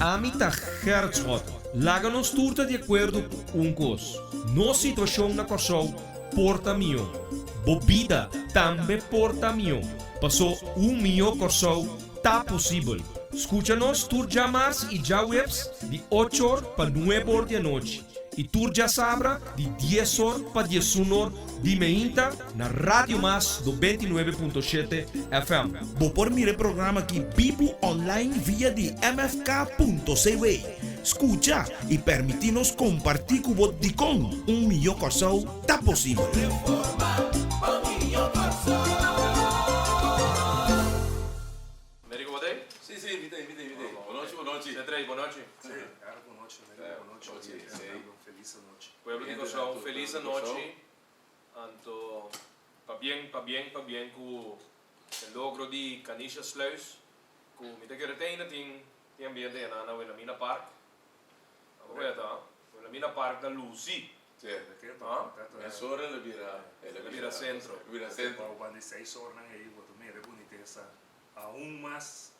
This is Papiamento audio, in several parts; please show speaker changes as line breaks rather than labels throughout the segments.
Ami ta Gerrit Schotte. Laga nos tur ta di akuerdo ku un kos, nos situashon na Kòrsou por ta mihó. Bo bida tambe por ta mihó, pasó un mihó Kòrsou ta posibel. Skucha nos tur djamars i djaweps di ocho or pa nuebe or di anochi i tur djasabra di dies or pa diesun or di meinta na Radio Mas 99.7 FM.
Bo por mira e programa aki bibu online via di mfk.cw. Skucha i permití nos kompartí ku bo dikon un mihó Kòrsou ta posibel.
Americo bo ta ei?
Sí, sí, mi ta ei, mi ta ei, mi ta ei. Bonochi, bonochi.
Setrei, bonochi.
Sí, claro, bonochi, Americo, bonochi.
Bonochi, sí.
Un felis anochi.
Pueblo di Kòrsou, un felis anochi. Anto pabien, pabien, pabien ku e logro di Kanisha Sluis, ku mi ta kere te ainda tin tin ambiente yaná na Wilhelmina Park. Abo ku ya ta? Wilhelmina Park ta lusi.
Sí. Mesora el a bira, el a bira
sentro.
El a bira sentro.
Bou banda di seis ornan ei bo ta mira e bunitesa aun mas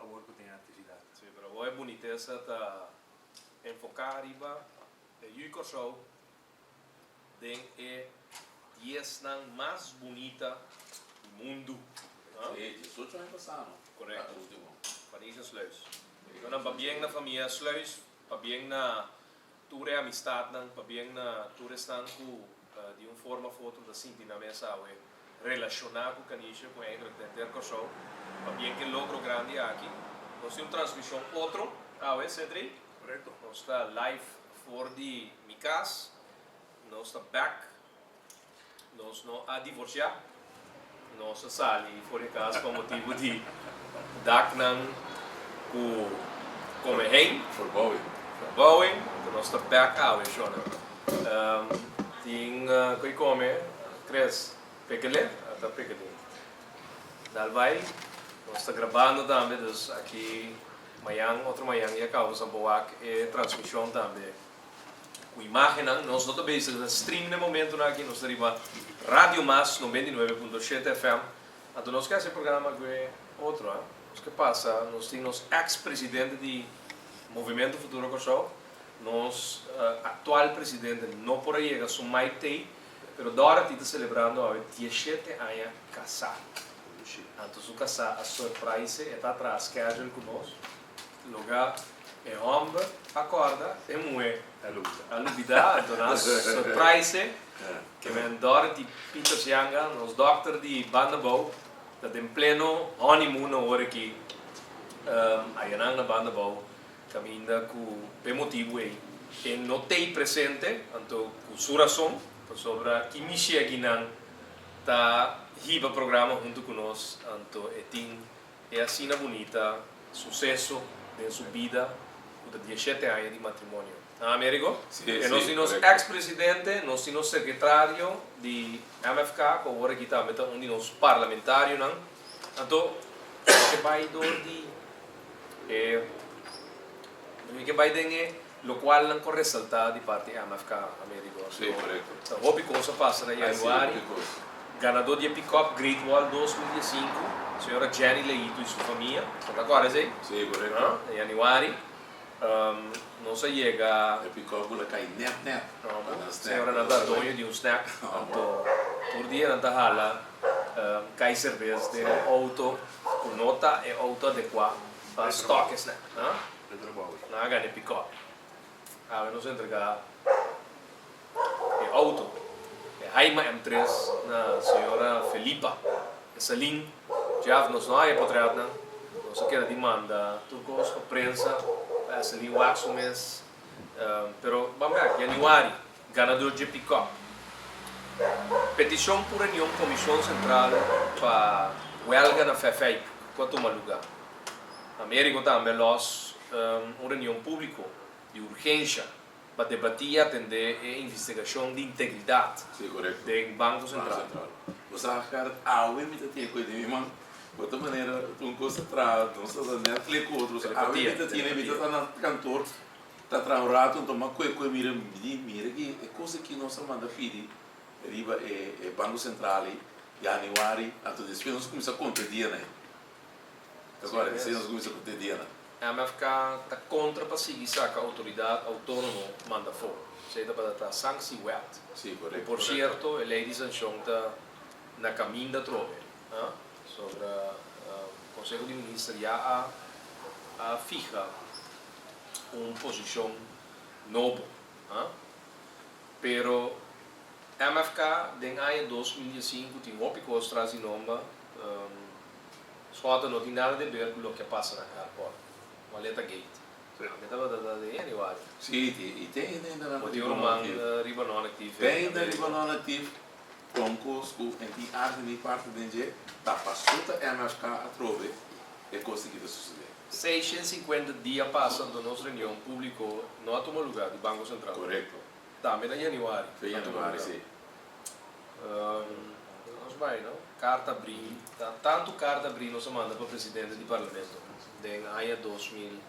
awor ku tin aktividat.
Sí, pero awor e bunitesa ta enfoká riba e yu Kòrsou den e diesnan mas bunita di mundu.
Sí, diesocho aña pasá no?
Korekto.
Ta ultimo.
Panisha Sluis. Nan pabien na famia Sluis, pabien na tur e amistatnan, pabien na tur esnan ku di un forma of otro ta sinti nan mes awe relashoná ku Kanisha, ku eindelijk ta henter Kòrsou. Pabien ku e logro grandi aki. Nos tin un transmishon otro awe, Cedric.
Korekto.
Nos ta live For di mi kas nos ta bek, nos no a divorsiá, nos a sali for di kas pa motibu di daknan ku kome hein.
Verbouwing.
Verbouwing, anto nos ta bek awe shona. Tin ku i kome, Chris, pekele? Ata pekele. Dal bai, nos ta grabando tambe, dus aki. Mañan, otro mañan ya caba boso por wak e transmision tambe cu imagennan. Nos no ta bezig na stream na e momentonan aki, nos ta riba Radio Mas 99.7 FM. Anto nos ke haci e programa cu e otro, ha. Nos ke pasa, nos tin nos ex presidente di Movimento Futuro Kòrsou, nos actual presidente no por a yega, su mic t'ey, pero Dorothy ta celebrando awe dieshete aña casá. Anto su kasá a surprise e ta traha schedule ku nos. Loga e hòmber a kòrda, e muhé a lubidá. Anto nan a surprise ke men Dorothy Pieters Janga, nos dòkter di Banda Bou, ta den pleno honeymoon awor aki ayanan na Banda Bou kaminda ku p'e motibu ei e no t'ei presente, anto ku su rason, pasobra ki mishi akinan ta hiba programa huntu ku nos, anto e tin e asina bunita suseso den su bida ku ta dieshete aña di matrimonio. Ah, Amerigo?
Sí,
E nos
sí,
tin nos
korekto.
ex presidente, nos tin nos sekretario di MFK ku awor aki tambe ta un di nos parlamentarionan. Anto mi ke bai dor di e mi ke bai den e Locual nan con resalta di parti MFK, Amerigo.
Sí, correcto.
Ta hopi cos a pasa na
Ay, sí,
januari.
hopi cos.
Ganador di e pickup Great Wall 2015, señora Jenny Leito y su famia. Bo ta acorda esey?
Sí, correcto.
Ah, na januari nos a yega.
E pickup cu la cay net net.
No,
Pa nan snack.
señora nan ta doño di un snack. Anto tur dia nan ta hala cay cervez den un auto cu no ta e auto adecua pa stock e snack. Ah? Nan a gana e pikòp. Awe nos a entregá e outo, e Haima M3 na señora Felipa. E salin djaf nos no haya potretnan. Nos a keda di manda tur kos pa prensa, pa Esselin wak su mes. Pero ban bek, januari, ganador dje pikòp. Petishon p'un reunion Komishon Sentral pa wèlga na Fèfèik ku a tuma lugá. Americo tambe a los un reunion publico di urgencia pa debati y atende e investigacion di integridad
Sí, correcto.
den Banco Central.
Banco Central. Bo sa Gerrit, awe mi ta tin e koe den mi man. Bo ta manera un kos ta traha, nos ta sa net klik ku otro. Awe mi ta tin e, mi ta ta na kantoor ta traha un rato, nton m'a koe koe mira, mi di mira ki e kos aki nos a manda pidi riba e e Banco Central ei, januari, anto despues nos a kuminsa konta e dianan ei. Ta kòrda esei nos kuminsá ku te dianan.
MFK ta kontra pa sigui saka outoridat outónomo manda afó. Esei tabata ta sanctiewet.
Sí,
Ku
korekto.
por sierto e lei di sanshon ta na kaminda atrobe. Sobra Konseho di Minister ya a a fiha un posishon nobo. Pero MFK den aña 2015 tin hopi kos tras di nomba. Schotten no tin nada de ber ku loke a pasa na airport, Maleta Gate. Mi tabata ta den januari.
Sí, i te ainda nan
Bo tin
riba
un ruman
non-actief.
riba non-actief.
Te ainda riba non-actief, kon kos ku en tin arte ni parti den dje, ta pasó ta MFK atrobe e kos aki ta susedé.
650 dia pasa anto nos reunion públiko no a tuma lugá di Banko Sentral.
Korekto.
Tambe na januari.
Fe januari, sí.
Nos bai no? Karta abrí, ta tantu karta abrí nos a manda pa presidente di parlamento den aña 2015,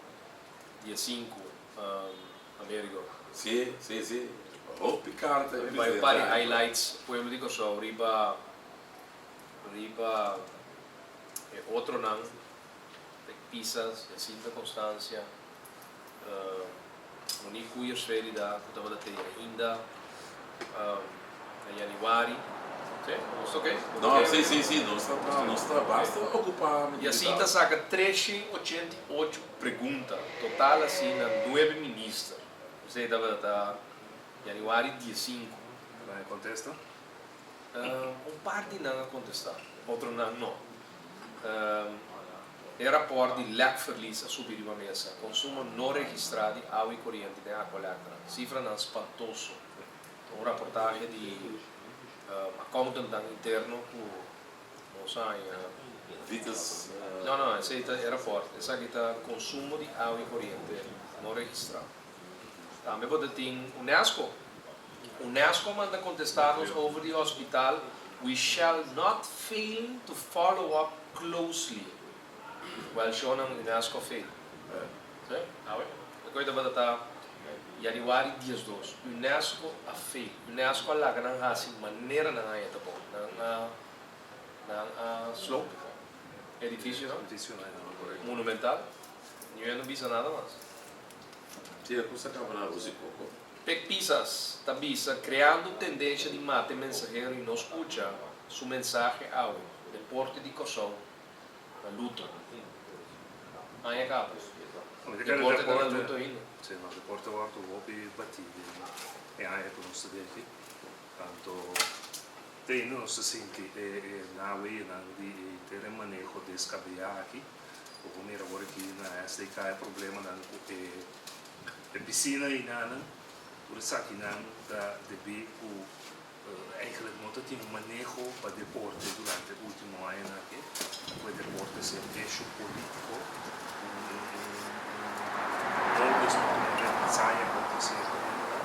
Amerigo.
Sí, sí, sí. Hopi karta e
Bai un
presidente
par di
a manda.
highlights pueblo di Kòrsou riba riba e otronan, Rick Pisas, Jacinta Constancia, Monique Koeiers Verida ku tabata tei ainda na yanüari. Sí, nos ta oké?
No, sí, sí, sí, nos ta, nos ta basta okupá mi
I asina ta saka 388 pregunta, total asina nuebe minister. Esei tabata ta yanüari 15.
Nan a kontesta?
Un par di nan a kontestá, otronan no. E rapòrt di lèkverlies a subi riba mesa, konsumo no registrá di awa i koriente den Aqualectra, sifranan spantoso. Ta un raportahe di accountantnan interno ku nos a haña.
Vitas.
No, no, esei ta e rapòrt. Esaki ta konsumo di awa i koriente no registrá. Tambe bo ta tin UNESCO. UNESCO manda contesta nos over di hospital, We shall not fail to follow up closely. Wel shownan UNESCO fail. Sí, awe. E koe tabata ta januari 12. UNESCO a fail. UNESCO a laga nan haci manera nan haña ta bon. Nan a nan a sloop edificionan monumental. Niun no bisa nada mas.
Sí, e cos a caba na Rusi poco.
Pek Pisas ta bisa creando tendencia di mata e mensahero y no scucha su mensahe awe, deporte di Kòrsou na luto. Aña caba, deporte ta na luto ainda.
Sí, no, deporte wòrdu hopi batí den e aña ku nos ta den aki. Tanto te ainda nos ta sinti e naweenan di e henter e maneho deskabeyá aki. Bo por mira awor aki na SDK e problemanan ku e E pisina einanan, tur esakinan ta debí ku eigenlijk no ta tin un maneho pa deporte durante e ultimo añanan aki, ku e deporte ser esho politico, un modus pa tuma represalia kontra sierto hendenan.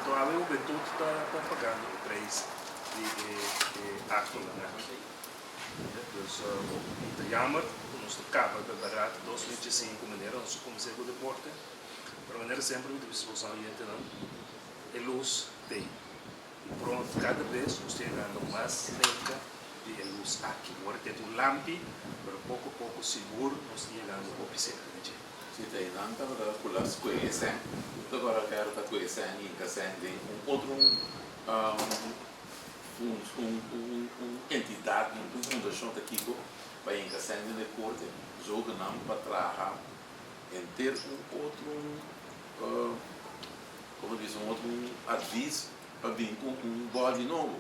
Anto awe hubentud ta pagando e prijs di e aktonan aki. Dus mi ta jammer ku nos ta kaba ku e barato 2015 manera nos a kuminsá ku deporte, pero manera semper mi ta bisa boso oyentenan, e lus t'ei i pronto kada bes nos ta yegando mas serka di e lus aki. Ora ke ta un lampi, pero poko poko sigur nos ta yegando hopi serka di dje.
Si ta einan tabata ku las kue e sèn, ta kòrda ku tabata kue e sèn hinka sèn den un otro Un entidat, un fundashon ta kiko pa hinka sèn den e korte, zogenaamd pa traha henter un otro, komo ta bisa, un otro advis pa bin ku un body nobo.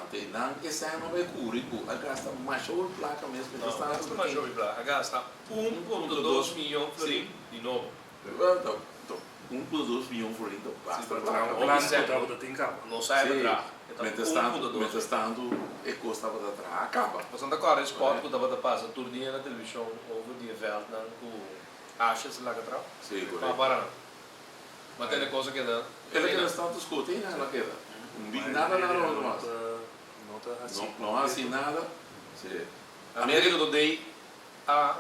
Anto e nan e sèn no bai kuri ku a gasta masha hopi plaka mes
No, gasta masha hopi plaka, a gasta 1.2 miyon florin di nobo.
1.2 miyon florin ta basta
plaka. Un plan ku tabata tin kaba.
No sa e ta traha. E ta 1.2.
Mientras tantu e kos tabata traha kaba.
Pasobra ta kòrda e spòt ku tabata pasa tur dia na televishon over di e vèldnan ku ashes laga traha?
Sí, korekto.
Pa para nan. Ma tene kos a keda.
El a keda status quo, te el a keda. Nada nada otro mas.
No ta hasi.
No hasi nada. Sí.
America Today a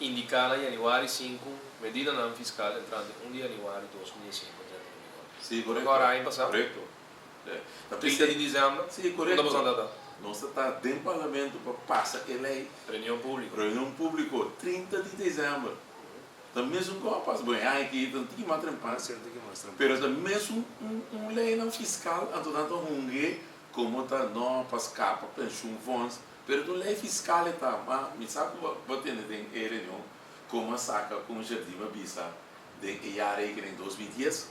indiká na yanüari 5 medidanan fiskal entrante 1 di yanüari 2005 drenta na vigor.
Sí, korekto.
Ora aña pasá?
Korekto.
Ta 30 di dizèmber?
Sí, korekto.
Unda boso a anda ta?
Nos ta ta den Parlamento pa pasa e lei.
Reunion publico.
Reunion publico 30 di december. Ta mesun con a pasa. Bon, e aña aki ta un tiki mas trempan.
Si, un tiki mas trempan.
Pero ta mesun un leinan fiscal, anto nan ta hunge como ta no pa scapa pensioenfonds. Pero ta un lei fiscal e ta. Ma mi sa cu bo a tende den e reunion como a saca con Jardim a bisa den e jaarrekening den 2010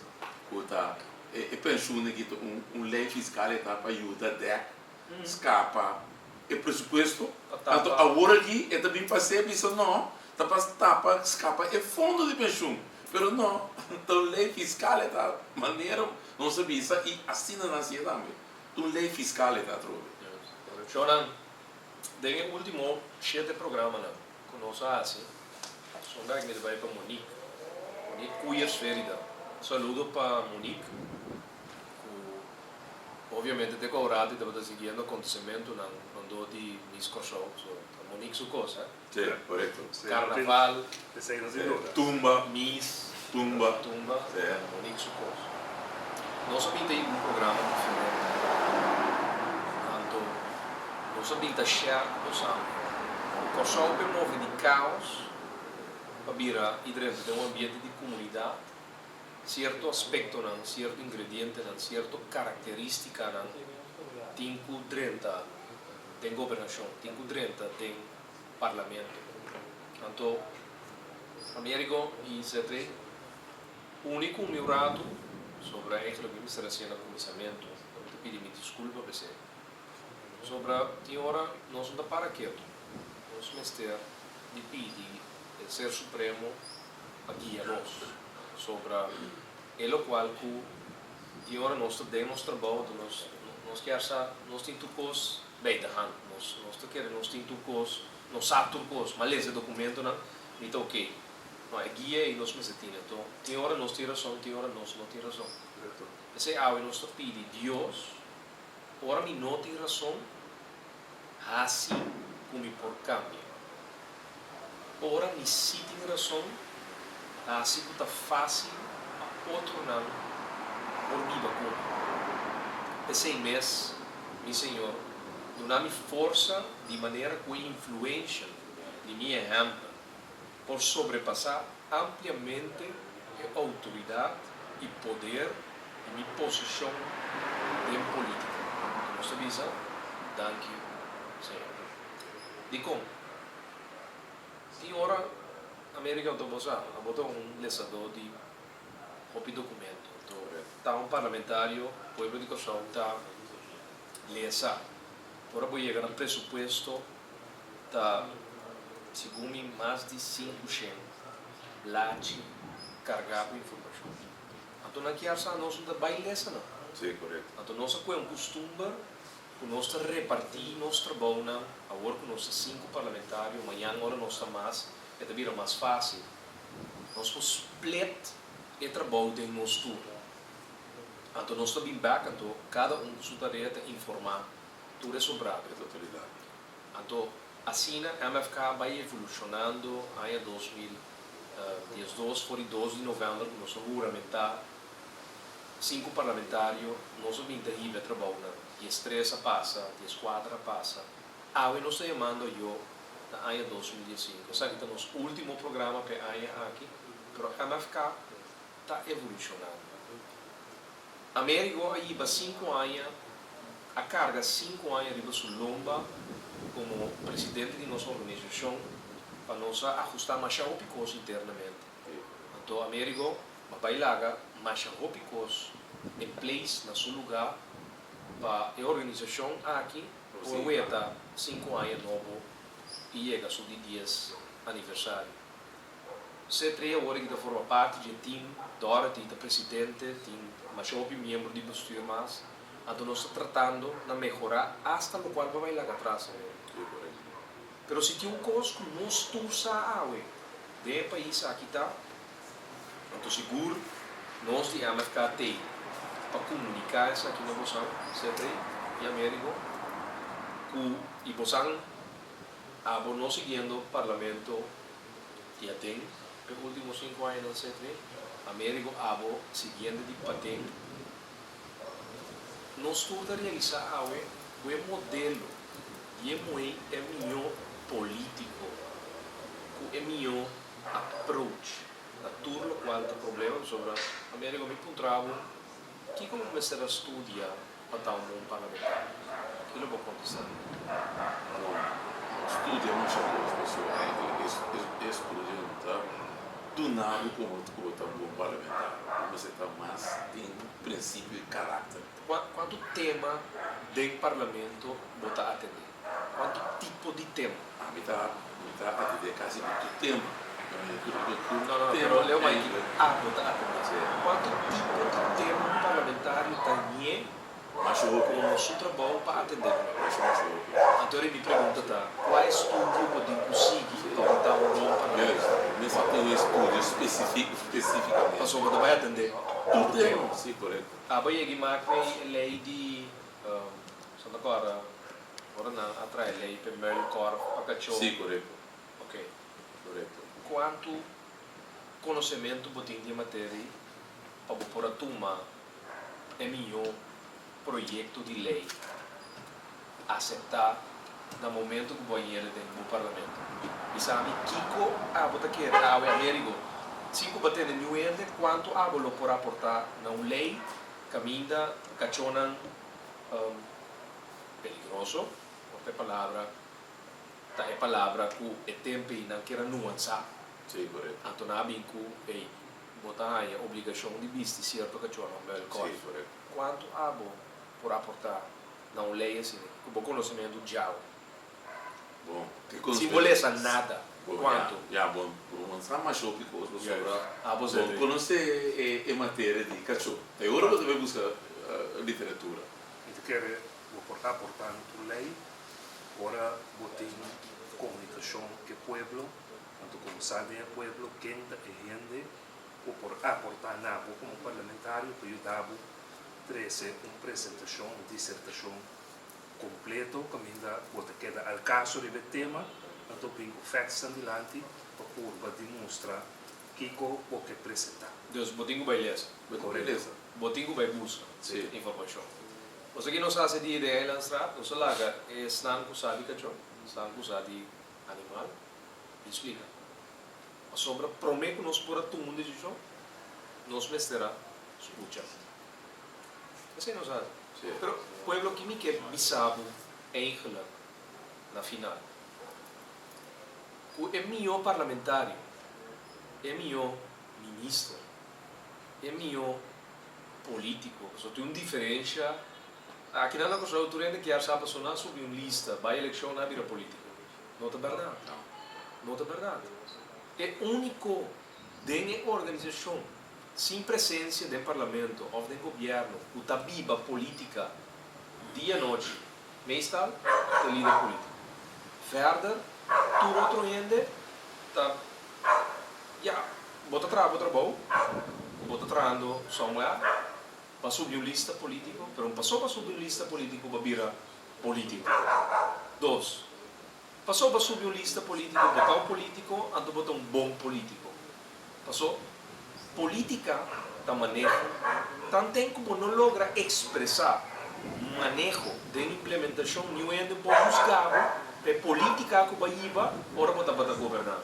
cu ta e pensioen aki ta un lei fiscal e ta pa yuda dek scapa e presupuesto. Anto awor aki e ta bin pas'é bisa no, ta pa tapa scapa e fondo di pensioen. Pero no, ta un ley fiscal e ta manera nos a bisa y asina nan hacié tambe. Ta un ley fiscal e ta atrobe.
Shownan, den e ultimo shete programanan cu nos a haci, sonda mi ta bay pa Monique, Monique Cuyers Verida. Saludo pa Monique cu Obviamente te ku Aurati tabata siguiendo akontesimentunan rondó di Miss Kòrsou, so ta Monique su kos, eh?
Sí, korekto.
Karnaval,
Esei no tin duda.
Tumba.
Miss,
Tumba.
Tumba,
Sí.
Monique su kos. Nos a bin ta un programa diferente. Anto nos a bin ta share ku boso. Kòrsou pe move di kaos pa bira i drenta den un ambiente di komunidat. Sierto aspektonan, sierto ingredientenan, sierto karakteristikanan tin ku drenta den gobernashon, tin ku drenta den parlamento. Anto, Amerigo i Zetrey, uni ku mi un ratu sobra eigenlijk mi mester hasié na kuminsamentu, mi ta pidi mi diskulpa p'esei. Pasobra tin ora nos no ta para ketu, nos mester di pidi e Ser Supremo pa guia nos sobra e locual cu tin ora nos ta den nos trabou ta nos nos kier sa nos tin tur cos bij de hand nos nos ta kere nos tin tur cos nos sa tur cos ma lesa e documentonan mi ta ok no e guia ey nos mester tin anto tin ora nos tin razon tin ora nos no tin razon esey awe nos ta pidi Dios ora mi no tin razon haci cu mi por cambia. Ora mi sí tin rason, hasi ku ta fásil pa otronan por biba ku mi. P'esei mes, mi Señor, duna mi forsa di manera ku e influensha di mi ehèmpel por sobrepasá ampliamente e outoridat i poder di mi posishon den polítika. Nos ta bisa, Danki, Señor. Dikon? Tin ora America anto bo sa, abo ta un lesadó di hopi documento, anto ta un parlamentario, pueblo di Kòrsou ta lesa. Ora bo yega na presupuesto ta segun mi mas di 500 blachi kargá ku informashon. Anto nan kier sa nos no ta bai lesa nan.
Sí, korekto.
Anto nos a kue un kustumber Ku nos ta repartí nos trabounan awor ku nos ta sinku parlamentario, mañan ora nos ta mas, e ta bira mas fásil. Nos por split e trabou den nos tur. Anto nos ta bin bèk, anto kada un ku su tarea ta informá tur e sobrado.
E totalidat.
Anto asina MFK a bai evolushonando aña 2012 for di 2 di novèmber ku nos a huramentá Sinku parlamentario nos a bin ta hiba e trabounan, 13 a pasa, 14 a pasa, awe nos ta yamando ayo na aña 2015. Esaki ta nos ultimo programa pa e aña aki, pero MFK ta evolucionando. Amerigo a hiba sinku aña, a carga sinku aña riba su lomba como presidente di nos organisacion pa nos a ahusta masha hopi cos internamente. Anto Amerigo Ma bai laga masha hopi kos en place na su lugá pa e organisashon aki por weta sinku aña nobo i yega su di dies aniversario. C-Tre awor aki ta forma parti dje team, Dorothy ta presidente, tin masha hopi miembro di bestuur mas, anto nos ta tratando na mehorá asta lokual pa bai laga atras awor. Pero si tin un kos ku nos tur sa awe den e pais aki ta, Anto sigur nos di MFK t'ei pa komuniká esaki na bosan, Cedrey i Amerigo, ku i bosan abo no siguiendo Parlamento di aden p'e ultimo sinku añanan, Cedrey, Amerigo abo siguiendo di paden. Nos tur ta realisá awe ku e modelo. Di e muhé e mihó polítiko ku e mihó approach na tur lokual ta problema pasobra Americo mi puntra bo kiko bo mester a studia pa ta un bon parlamentario? Ki lo bo kontestá?
Bon, studia masha kos pasobra eigenlijk e estudio no ta duna bo komo ku bo ta un bon parlamentario. Bo mester ta mas den prinsipio i karakter.
Kuantu tema den parlamento bo ta atendé? Kuantu tipo di tema?
Ami ta mi ta atendé kasi ku tur tema.
Tur No, no, no, pero leo mai ki abo ta atendé. Kuantu tipo di tema un parlamentario ta ñe komo su trabou pa atendé ku nan?
Masha masha hopi.
Anto ora mi pregunta ta, kua estudio bo tin ku sigui pa bo ta un bon parlamentario?
Juist, mester tin un estudio spesifikamente.
Pasobra bo ta bai atendé
tur tema. Si, korekto.
Abo yegi mak mei e ley di Santa Cora ora nan a trae ley p'e muilkorf pa cachó.
Sí, korekto.
Ok.
Korekto.
Kuantu konosementu bo tin di e materia pa bo por a tuma e mihó proyekto di ley aseptá na momento ku bo a yere den bo parlamento? Bisa mi kiko abo ta kere awe Amerigo, sin ku bo a tene niun hende, kuantu abo lo por aportá na un lei kaminda kachónan peligroso, por ta e palabra, ta e palabra ku e tempu ei nan kier a nuansá.
Sí, korekto.
Anto nan a bin ku, ei, bo ta haña obligashon di bisti sierto kachónan muilkòrf.
Sí, korekto.
Kuantu abo por aportá na un lei asina ku bo konosementu djawe.
Bon,
Sin bo lesa nada, kuantu?
Ya, bon, bo sa masha hopi kos pasobra bo konosé e materia di kachó. E ora bo ta bai buska literatura.
Mi ta kere bo por aportá na tur lei ora bo tin komunikashon ku e pueblo, anto komo sa den e pueblo ken ta e hende ku por aportá na bo komo parlamentario pa yuda bo Trese un presentashon, un disertashon kompleto kaminda bo ta keda al kaso riba e tema, anto bin ku factsnan dilanti pa purba di mustra kiko bo ke presentá.
Dus bo tin ku bai lesa.
Bo tin ku bai lesa.
Bo tin ku bai buska informashon. Nos aki nos hasi di de Eilandstraat, nos a laga esnan ku sa di kachó, esnan ku sa di animal, bin splika. Pasobra promé ku nos por a tuma un desishon, nos mester a Scucha. Esey nos haci. Pero pueblo ki mi ke bisa bo eigenlijk na final. Cu e miyo parlamentario, e miyo minister, e miyo politico, pasobra tin un diferencia, aki nan na Curaçao tur hende kier sa pasobra nan a subi un lista, bay eleccion nan a bira politico. No ta berdad. No ta berdad. E unico den e organisacion Sin presencia den parlamento of den gobierno cu ta biba politica dia nochi, meestal ta lider politico. Verder tur otro hende ta, ya, bo ta traha bo trabou, bo ta trahando somewhere, ba subi un lista politico, pero un paso pa subi un lista politico ba bira politico. Dos, paso ba subi un lista politico bo ta un politico anto bo ta un bon politico. Paso, politica ta maneho. Tanten cu bo no logra expresa maneho den implementacion, niun hende por husga bo pa e politica cu bo a hiba ora bo tabata goberna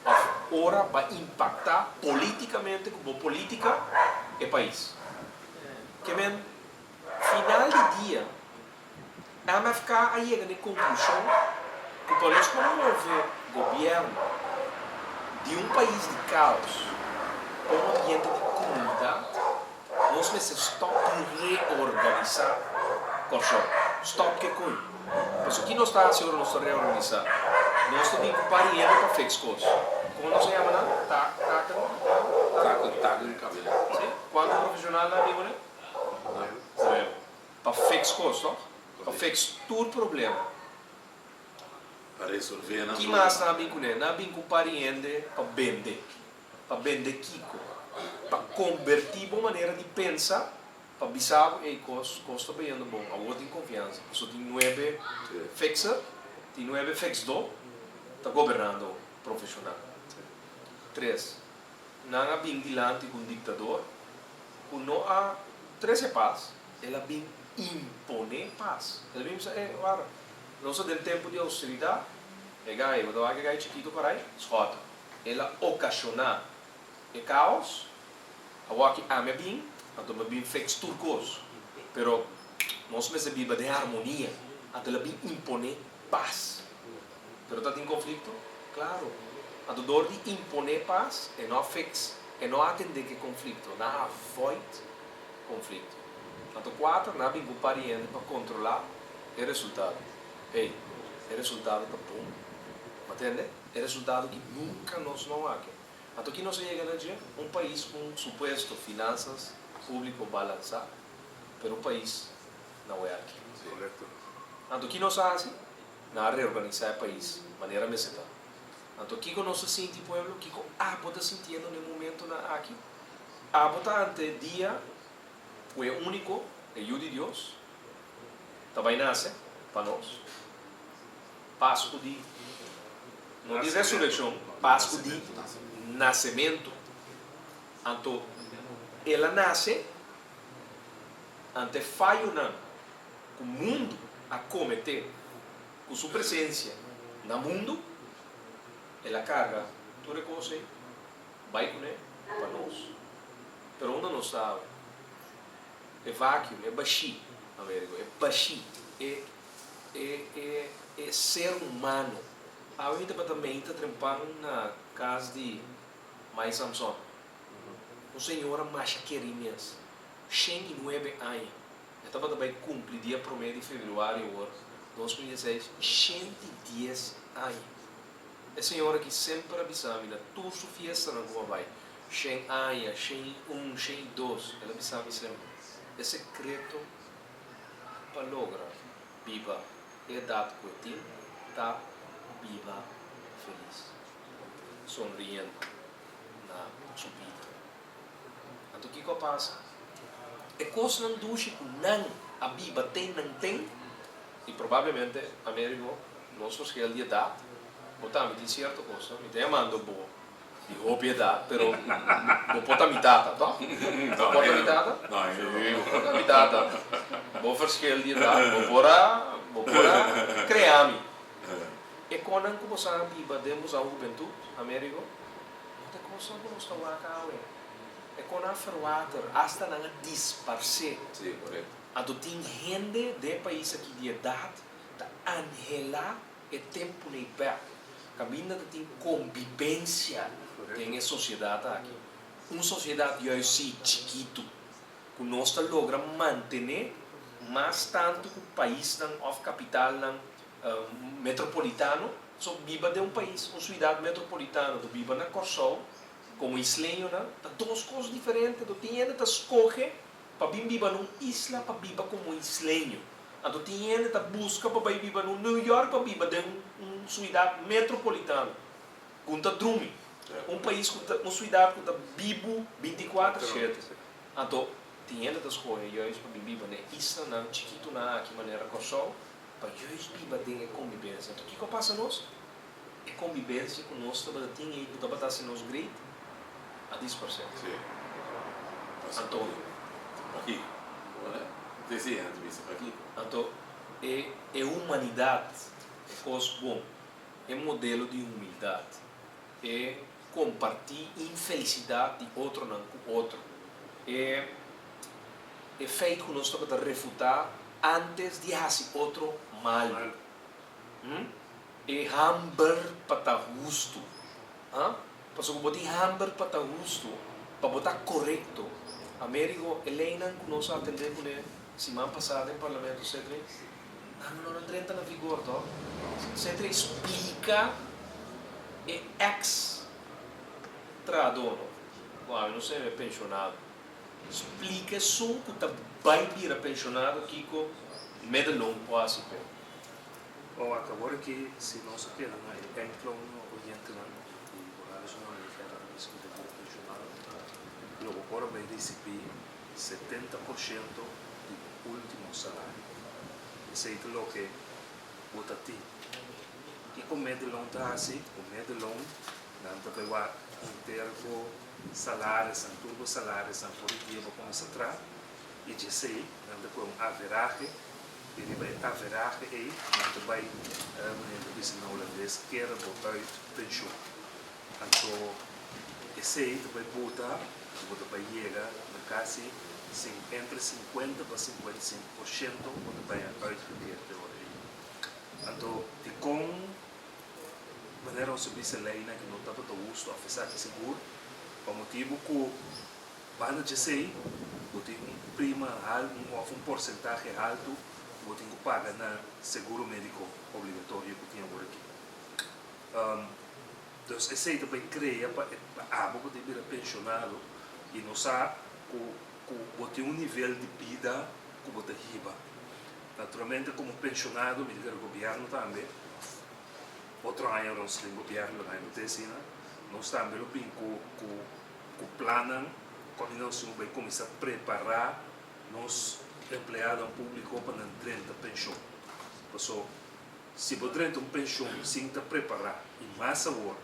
of ora bo a impacta politicamente cu bo politica e pais. Ke men, final di dia, MFK a yega na e konklushon ku pa nos por move gobièrnu di un pais di kaos pa un ambiente di komunidat, nos mester stòp di reorganisá Kòrsou. Stòp ke koi. Pasobra ki nos ta hasi ora nos ta reorganisá? Nos ta bin ku par di hende pa fix kos. Komo nos a yama nan? Taken?
Taken, taken kabinet.
Si? Kuantu profeshonal nan a bin kuné? Nueve. Pa fix kos, toch? Pa fix tur problema.
Pa resolve nan
Ki
problema.
mas nan a bin kuné? Nan a bin ku un par di hende pa bende. Pa bende kiko? Pa kombertí bo manera di pensa, pa bisa bo, ey, kos, kos ta bayendo bon, awor tin konfiansa. Pasobra tin nuebe fixer, tin nuebe fixdó ta gobernando profeshonal. Tres, nan a bin dilanti ku un diktador ku no a trese pas, El a bin imponé pas. El a bin bisa, E, wara. Nos ta den tempu di austeridat. E gai, bo ta wak e gai chikitu parai? Schotten. El a okashoná e kaos. Awor aki ami a bin, anto mi a bin fix tur kos. Pero nos mester biba den harmonia. Anto el a bin imponé pas. Pero ta tin konflikto? Klaro. Anto dor di imponé pas, e no a fix, e no a atendé ku e konflikto. Nan a avoid konflikto. Anto kuater, nan a bin ku un par di hende pa kontrolá e resultado. Hey, e resultado ta bon. Bo a tende? E resultado ki nunka nos no wak. Anto ki nos a yega na dje? Un pais ku un supuesto finansas públiko balansá, pero un pais na wèrki.
Korekto.
Anto ki nos a hasi? Nan a reorganisá e pais manera mester ta. Anto kiko nos ta sinti, pueblo? Kiko abo ta sintiendo na e momentonan aki? Abo ta ante e dia ku e úniko, e Yu di Dios, ta bai nase pa nos? Pasku di, no di resurekshon, Pasku di nasementu. Anto el a nase ante fayonan ku mundu a kometé ku su presensia na mundu, el a karga tur e kos ei bai kuné pa nos. Pero unda nos ta awe? E vacuum, e bashí, Amerigo, e bashí, e e e e ser humano. Awe mi tabata meita trempan na kas di Mai Samson. Un señora masha kerí mes, 109 aña. E tabata bai kumpli dia promé di febrüari awor, 2016, 110 aña. E señora aki semper a bisa mi na tur su fiestanan ku a bai, 100 aña, 101, 102, el a bisa mi semper, e sekreto pa logra biba e edat ku e tin ta biba felis, sonriendo na su bida. Anto kiko a pasa? E kosnan dushi ku nan a biba ten nan ten, i probablemente, Amerigo, nos verschil di edat, bo tambe tin sierto kosnan, mi ta yamando bo di hopi edat, pero bo por ta mi tata, toch? Bo por ta mi tata? Bo por ta mi tata. Bo verschil di edat, bo por a, bo por a krea mi. E konan ku bo sa biba den bo sa hubentut, Amerigo, no ta e kosnan ku nos ta wak awe. E konan a verwater, asta nan a disparsé.
Sí, korekto.
Anto tin hende den e pais aki di edat ta anhelá e tempunan bèk, kaminda ta tin kombibensia den e sosiedat aki. Un sosiedat juist sí chikitu, ku nos ta logra mantené mas tantu ku paisnan òf kapitalnan metropolitano. So biba den un pais, un suidat metropolitano, ku biba na Kòrsou komo isleñonan ta dos kos diferente. Anto tin hende ta skohe pa bin biba na un isla pa biba komo isleño. Anto tin hende ta buska pa bai biba na un New York pa biba den un suidat metropolitano ku un ta drumi. Un pais ku ta, un suidat ku ta bibu 24 shete. Anto tin hende ta skohe juist pa bin biba na e islanan chikitunan aki manera Kòrsou pa juist biba den e kombibensia. Anto kiko a pasa nos? E kombibensia ku nos tabata tin ei ku tabata hasi nos great a disparsé.
Sí.
Anto.
Pakiko? Bo sí, anto bisa pakiko?
Anto e e humanidat, e kos bon, e modelo di humildat, e kompartí infelisidat di otronan ku otro, e e feit ku nos tabata refutá antes di hasi otro malu. Hm? E hamber pa ta hustu. Ha? Pasobra bo tin hamber pa ta hustu, pa bo ta korekto. Amerigo, e leinan ku nos a atendé kuné siman pasá den Parlamento, Cedric, nan no a drenta na vigor, tòg? Cedric, splika e eks trahadó, no? Bo ami no seme penshonado. Splika esun ku ta bai bira penshonado kiko middelloon por hasi p'e.
Bo wak awor aki si nos a keda na e eindloon oyentenan di Morales un Americano a bisa ku ta bira pensionado lo bo por a bai risibi 70% di bo ultimo salario. Esei ta loke bo ta tin. Kiko middelloon ta hasi? Ku middelloon nan ta bai wak henter bo salarisnan, tur bo salarisnan for di dia bo kuminsá traha i djesei nan ta kohe un averahe. I riba e averahe ei nan ta bai, manera ta bisa na hulandes, kere bo uit penshun. Anto esei ta bai buta ku bo ta bai yega na kasi entre 50 pa 55% bo ta bai uitgekeerd e ora ei. Anto dikon manera nos a bisa leinan ku no tabata hustu òf esaki sigur? Pa motibu ku banda djesei bo tin un prima òf un porsentahe haltu ku bo tin ku paga na seguro médiko obligatorio ku tin awor aki. Dus esei ta bai krea pa abo ku ta bira penshonado i no sa ku ku bo tin un nivel di bida ku bo ta hiba. Naturalmente komo penshonado mi ta kere gobièrnu tambe otro aña nos den gobièrnu lo haña te asina nos tambe lo bin ku ku ku plannan kòm nos lo bai kuminsá prepará nos empleadonan públiko pa nan drenta penshon. Paso Si bo drenta un penshon sin ta prepará i mas awor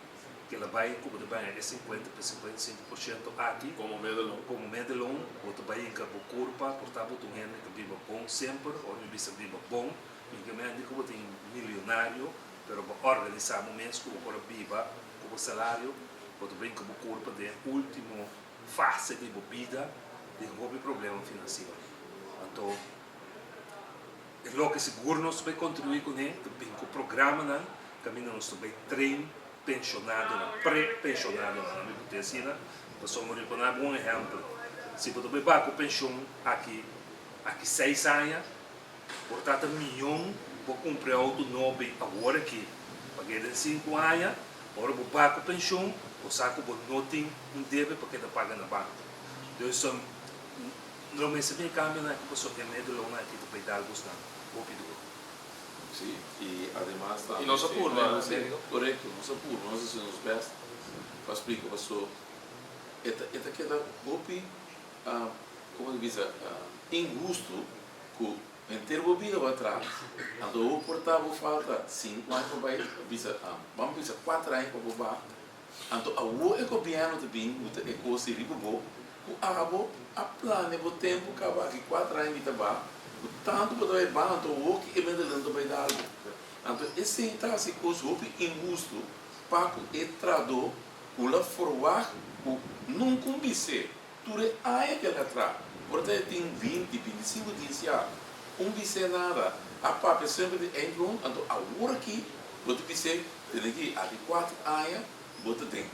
ke la bai ku bo ta baña e 50 pa 55% aki,
Komo medelon.
Komo medelon bo ta bai hinka bo kurpa, por ta bo ta un hende ta biba bon semper, ora mi bisa biba bon, mi ke mende ku bo ta un milionario, pero bo organisá bo mes ku bo por a biba ku bo salario, bo ta bai hinka bo kurpa den e ultimo fase di bo bida den hopi problema finansiero. Anto. E loke sigur nos ta bai kontribuí kuné ta bin ku programanan kaminda nos ta bai train penshonadonan, pre-penshonadonan, ami ku ta asina, pasobra mi pone bo un ehèmpel, si bo ta bai baha ku penshon aki aki seis aña, por ta ta miyon bo kumpra e outo nobo awor aki, pag'é den sinku aña, ora bo baha ku penshon bo sa ku bo no tin un debe pa keda paga na banko. Dus. Lo mester bin e cambionan aki pasobra e medelonan aki ta bay dal bosnan hopi duro.
Sí, y ademas tambe
Y nos a
sí,
purba,
sí,
Americo.
Correcto, nos a purba, nos a haci nos best pa splica paso e ta e ta keda hopi como ta bisa inhusto cu henter bo bida bo a traha anto bo por ta bo falta cinco aña pa bay bisa bam bisa cuatro aña pa bo baha. Anto awor e gobièrnu ta bin buta e kos ei riba bo, ku abo a plania bo tempu kaba aki kuater aña mi ta ba, ku tantu bo ta bai ba, anto awor ki e medelnan ta bai dal bo. Anto esei ta hasi kos hopi inhustu pa ku e trahadó ku la forwagt ku nunka un bis'é tur e aña ku el a traha, por ta e tin binti, bintisinku dies ya, un bis'é nada, a papia semper di eindloon, anto awor aki bo ta bis'é Tene ki aki kuater aña bo ta den.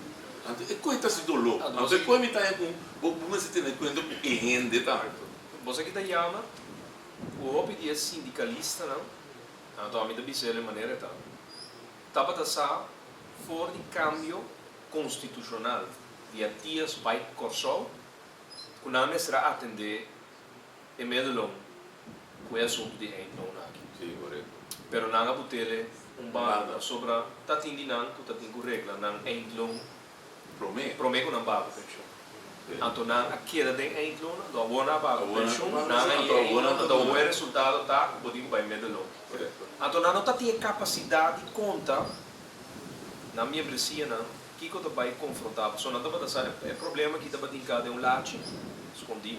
Anto e koe ta hasi doló. Anto e koe mi ta haña ku bo bo mester tene kuenta ku e hende tambe.
Bo sa ki ta yama ku hopi di e sindikalistanan, anto ami ta bisa el e manera e ta, tabata sa for di kambio konstitushonal di Antias bai Kòrsou ku nan mester a atendé e medelon ku e asuntu di eindloon aki.
Sí, korekto.
Pero nan a butele un banda pasobra ta tin di nan ku ta tin ku regla nan eindloon
Promé.
promé ku nan baha ku penshon.
Sí.
Anto nan a keda den eindloon, anto awor nan a baha ku
Awor nan
penshon,
a baha
nan a
anto
yega
awor
eindloon,
nan ta
anto awor
duna.
e resultado ta ku bo tin ku bai medelon.
Korekto.
Anto nan no ta tin e kapasidat di konta nan miembresianan kiko ta bai konfrontá, pasobra nan tabata sa e problema aki tabatin ka den un lachi skondí.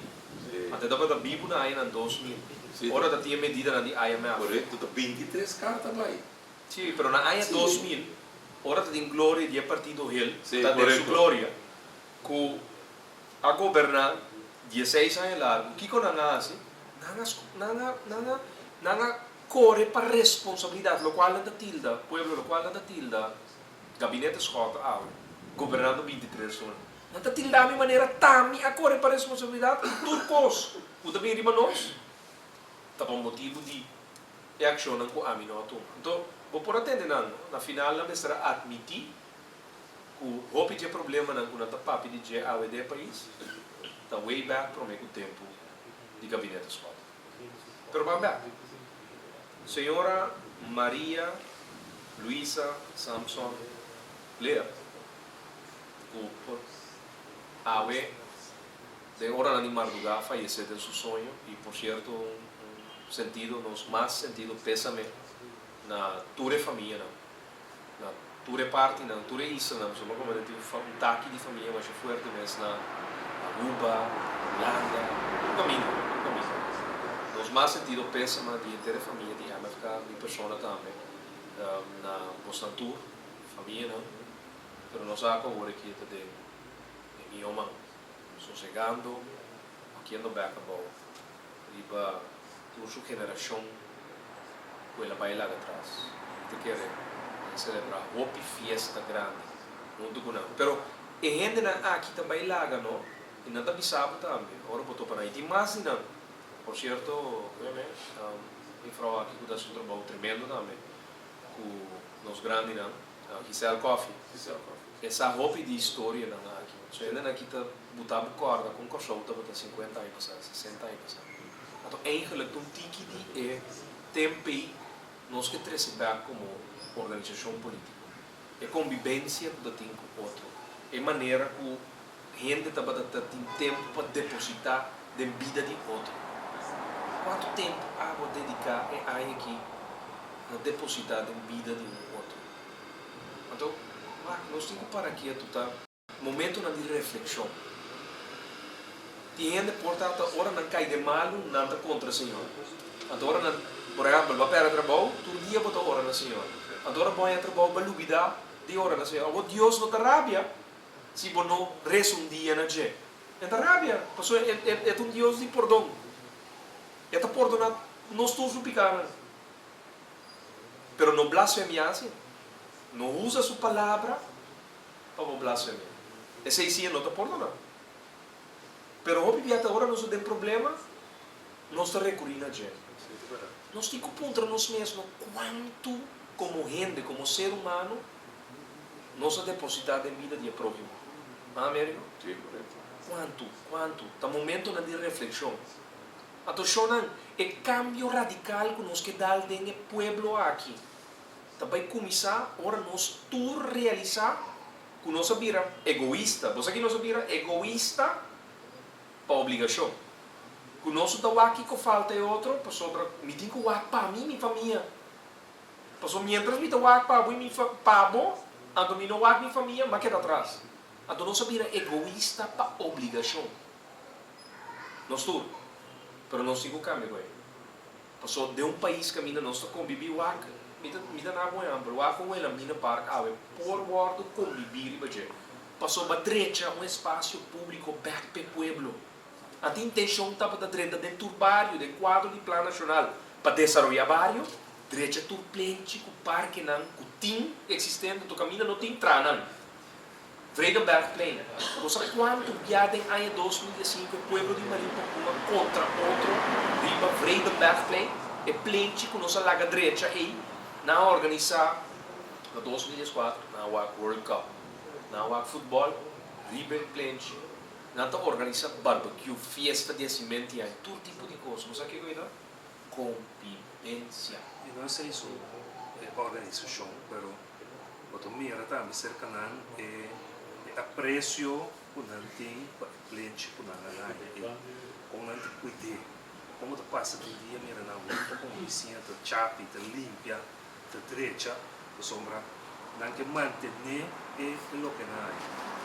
Anto e tabata bibu na añanan 2000, ora ta tin e medidanan di IMF.
Korekto, ta 23 karta bai.
Sí, pero na aña 2000, ora ta tin gloria di e partido hel, ta den su gloria, ku a goberná 16 aña largu, kiko nan a hasi? Nan a, nan a, nan a, nan a kore pa responsabilidat, lokual nan ta tilda pueblo, lokual nan ta tilda gabinete Schotte awe, gobernando 23 luna. Nan ta tilda mi manera ta mi a kore pa responsabilidat i tur kos ku ta bin riba nos ta pa motibu di e akshonnan ku ami no a tuma. Anto, bo por a tende nan, no? Na final nan mester a atmití ku hopi dje problemanan ku nan ta papia di dje awe den e pais ta way back promé ku tempu di Gabinete Schotte. Pero ban bek. Señora Maria Luisa Samson Leer. Ku por awe den oranan di mardugá a fayesé den su soño i por sierto un sentido nos mas sentido pésame na tur e famianan, na tur e partinan, tur e islanan pasobra komo tin un taki di famia masha fuerte mes na Aruba, Hulanda, tur kaminda, tur kaminda. Nos mas sentido pésame di henter e famia di MFK, mi persona tambe, na bosnan tur, famianan, pero nos a ku awor aki ta den e mihó man, sosegando, pakiendo bèk abou riba tur su generashon ku el a bai laga atras. Mi ta kere nan selebrá hopi fiesta grandi huntu ku nan. Pero e hendenan aki ta bai laga no, i nan ta bisa bo tambe ora bo topa nan. I tin mas di nan. Por sierto, e frou aki ku ta hasi un trabou tremendo tambe ku nos grandinan, Giselle Coffie. E sa hopi di historianan aki. So hendenan aki ta buta bo kòrda kon Kòrsou tabata sinkuenta aña pasá, sesenta aña pasá. Anto eigenlik ta un tiki di e temp ei nos ke trese bèk komo organisashon polítiko. E kombibensia ku ta tin ku otro, e manera ku hende tabata ta tin tempu pa depositá den bida di otro. Kuantu tempu abo a dediká e aña aki na depositá den bida di un otro? Anto, wak, nos tin ku para kietu, ta momentunan di reflekshon. Tin hende por ta ta ora nan kai den malu, nan ta kontra Señor. Anto ora nan, por ehèmpel, bo a pèrdè trabou, tur dia bo ta ora na Señor. Anto ora bo haña trabou, bo a lubidá di ora na Señor. Awor Dios no ta rabia si bo no resa un dia na dje. E ta rabia, pasobra e ta un Dios di pordon. E ta pordoná nos tur su pikánan. Pero no blasfemiá si. No usa su palabra pa bo blasfemiá. Esei sí e no ta pordoná. Pero hopi bia ta ora nos ta den problema, nos ta rekurí na dje. Nos tin ku puntra nos mesmo kuantu komo hende, komo ser humano, nos a depositá den bida di e próhimo. Ah, Americo?
Sí, korekto.
Kuantu, kuantu? Ta momentonan di reflekshon. Anto shonnan, e kambio radikal ku nos ke dal den e pueblo aki ta bai kuminsá ora nos tur realisá ku nos a bira egoista. Bo sa ki nos a bira? Egoista pa obligashon. Ku nos no ta wak kiko falta e otro pasobra mi tin ku wak pa mi i mi famia. Pasobra miéntras mi ta wak pa bo i mi pa bo, anto mi no wak mi famia, m'a keda atras. Anto nos a bira egoista pa obligashon. Nos tur. Pero nos tin ku kambia ku ei. Pasobra den un pais kaminda nos ta kombibí wak, mi ta mi ta na bo un ehèmpel, wak un Wilhelmina Park awe por wòrdu kombibí riba dje. Pasobra drecha un espasio públiko bèk p'e pueblo. Anto intenshon tabata drenta den tur bario den kuadro di Plan Nashonal pa desaroyá bario, drecha tur plenchi ku parkenan ku tin eksistente, anto kaminda no tin, traha nan. Vredenbergplein. Bo sa kuantu bia den aña 2005 e pueblo di Marin Papua kontra otro riba Vredenbergplein, e plenchi ku nos a laga drecha ei, nan a organisá na 2014 nan a wak World Cup, nan a wak futbòl riba e plenchi. Nan ta organisa barbecue, fiesta di hasimentu i tur tipo di kos. Bo sa kiko ei ta? Kombibensia.
I no esei so e organisashon, pero bo ta mira tambe serka nan e apresio ku nan tin pa e plenchi ku nan a haña ei, kon nan ta kuid'é, kon bo ta pasa den dia mira nan huntu ku un bisiña ta chapi, ta limpia. Ta drecha pasobra nan ke mantené e loke nan hay.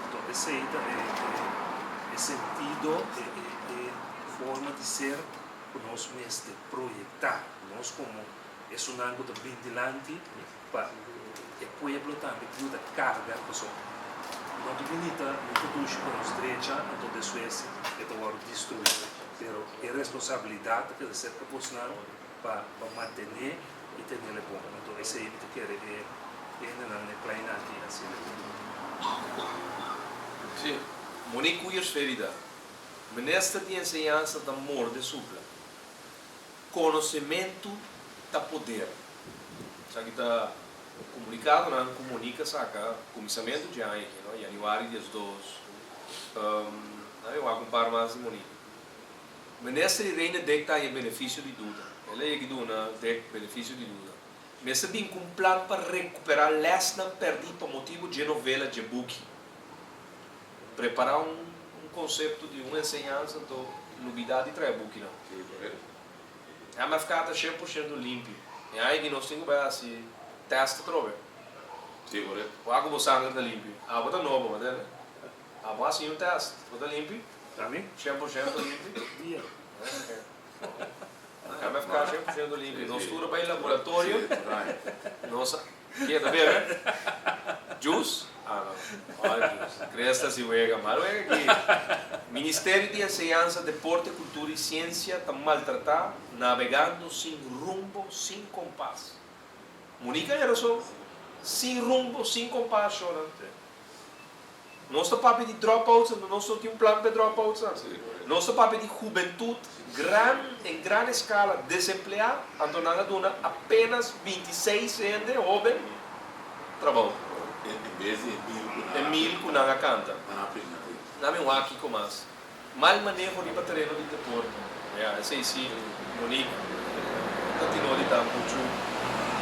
Anto esei ta e e sentido, e e forma di ser ku nos mester proyektá, nos komo esunnan ku ta bin dilanti pa e pueblo tambe yuda karga pasobra no ta bunita, no ta dushi pa nos drecha anto despues e ta wòrdu destruí. Pero e responsabilidat ta keda serka bosnan pa pa mantené i tenele bon. Anto esei mi ta kere e hendenan e plein aki hasiele bon.
Sí, Monique Koeiers Ferida, Minister di Enseñansa ta morde supla. Konosementu ta poder. Esaki ta komunikadonan ku Monique a saka kuminsamentu dje aña aki, no? Januari 12. Nan mi wak un par mas di Monique. Minister di Reina Dick ta haña benefisio di duda. El a yegi duna Dick benefisio di duda. Mester bin ku un plan pa rekuperá lèsnan pèrdí pa motibu dje novela dje buki. Prepará un un konsepto di un enseñansa anto lubidá di trae bukinan. MFK ta 100% limpi. E aña aki nos tin ku bai hasi tèst atrobe. Wak ku bo sanger ta limpi. Abo ta nobo, bo tende? Abo hasi un tèst, bo ta limpi?
Ami?
100% limpi?
Dia.
Ok. MFK 100% limpi. Nos tur a bai laboratorio. Nos a keda bebe juice. Ah no, orange juice. Chris ta si wega mal wega aki. Ministerio di Enseñansa, Deporte, Cultura y Ciencia ta maltrata nabegando sin rumbo, sin kompas. Monica e rason, sin rumbo, sin kompas, shownan. Nos ta papia di dropouts anto nos no tin un plan pa e dropoutsnan. Nos ta papia di hubentut gran en gran eskala desempleá anto nan a duna apenas 26 hende hoben trabou.
En bes di e mil ku nan
E mil ku nan a kanta.
Nan a primintí.
Nan mi wak kiko mas. Mal maneho riba tereno di deporte. Ya, esei si Monique ta tin odi ta muchu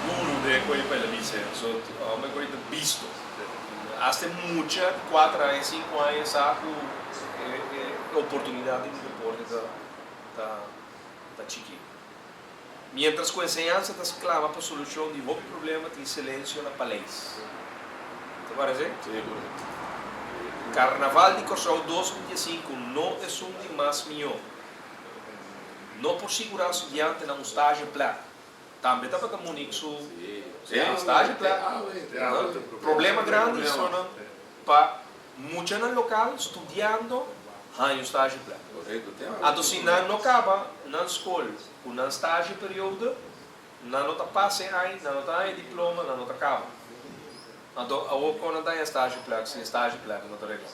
duru de koe pa el a bisa. So, homber koe ta bisto. Hasta e mucha di kuater aña, sinku aña sa ku e oportunidat di deporte ta ta ta chikí. Mientras ku enseñansa ta sklama pa solushon di hopi problema tin silensio na paleis. Ta parese?
Sí, korekto.
Karnaval di Kòrsou 2015 no esun di mas mihó. No por sigurá studiantenan un stage plek. Tambe tabata Monique su stage plek. Problema grandi sonan pa muchanan lokal studiando haña un stage plek. Anto si nan no kaba nan skol ku nan stage periode, nan no ta pasa e aña, nan no ta haña e diploma, nan no ta kaba. Anto awor kon nan ta haña stage plek si e stage plek no ta regla?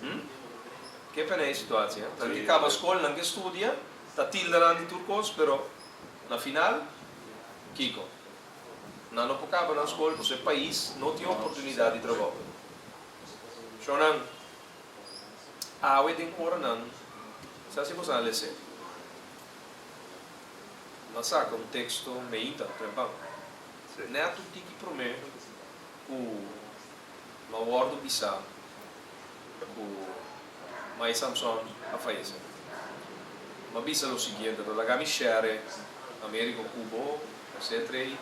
Hm? Ke pena e situatie, he? Nan ke kaba skol, nan ke studia, ta tilda nan di tur kos, pero na final, kiko? Nan no por kaba nan skol pasobra e pais no tin oportunidat di trabou. Shownan, awe den oranan, sa si boso a lese? M'a saka un teksto meinta trempan. Nèt un tiki promé ku m'a wòrdu bisá ku Mai Samson a fayesé. M'a bisa lo siguiente, Lo laga mi share Américo ku bo, José Trey